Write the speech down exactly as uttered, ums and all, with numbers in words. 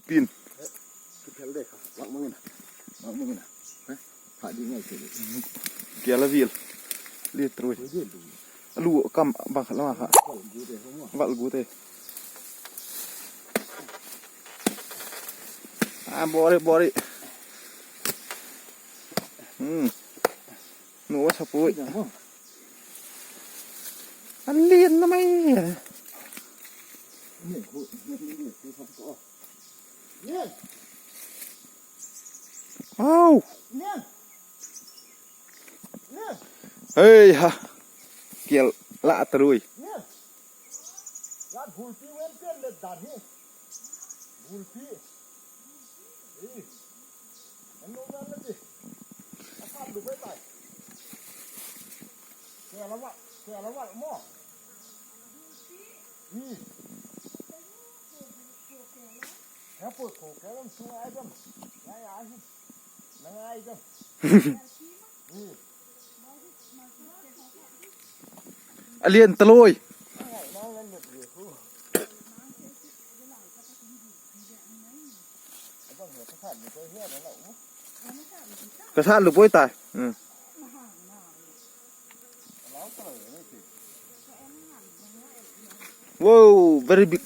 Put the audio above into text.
Tin. Kiphel de kha. Lak mang na. Lak mang na. Hei. Pha di ngai se. Kia la vil. Li trui. Lu kam bang khat la kha. Val gu de. Ah, bori, bori. Hmm. Nu sa pui. An lien na mai. Au. Hei ha. Kial la tarui. Lat bulpi wen pen le dan hi. Bulpi. Ei. An lo dan le di. Asan lu bai tai. Kela wa, kela wa mo. Ei. Hei pui ko kela su ai dam. Ai ai. Nang ai dam. Ei. Alian taloi. Kasat lu poi tai. Hmm. Wow, very big.